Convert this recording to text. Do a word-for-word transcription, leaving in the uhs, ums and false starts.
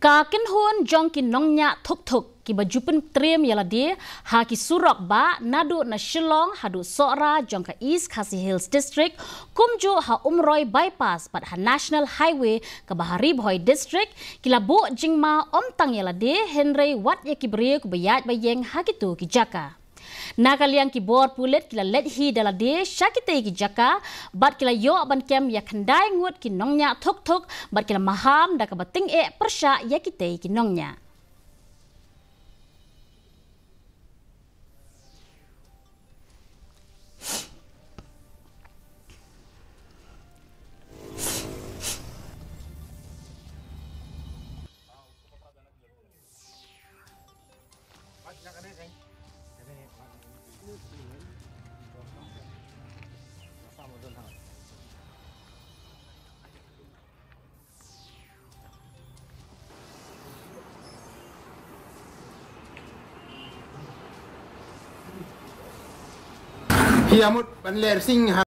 Ka kynhun jong ki nongñiah thuk thuk kiba ju pyntriem ïa lade ha ki surok bah naduh na Shillong haduh Sohra jong ka East Khasi Hills District, kumjuh ha Umroi Bypass bad ha National Highway kaba ha Ri Bhoi District, ki la buh jingma ym tang ïa lade hynrei wat ïa ki briew kiba ïaid ba ïeng ha kito ki jaka. Na ka liang ki bor pulit ki la leit hi da lade sha kitei ki jaka bad ki la ïoh ban kem ïa khyndai ngut ki nongñiah thuk thuk bad ki la maham da kaba tyngeh pyrshah ïa kitei ki nongñiah. Hi amut ban ler sing ha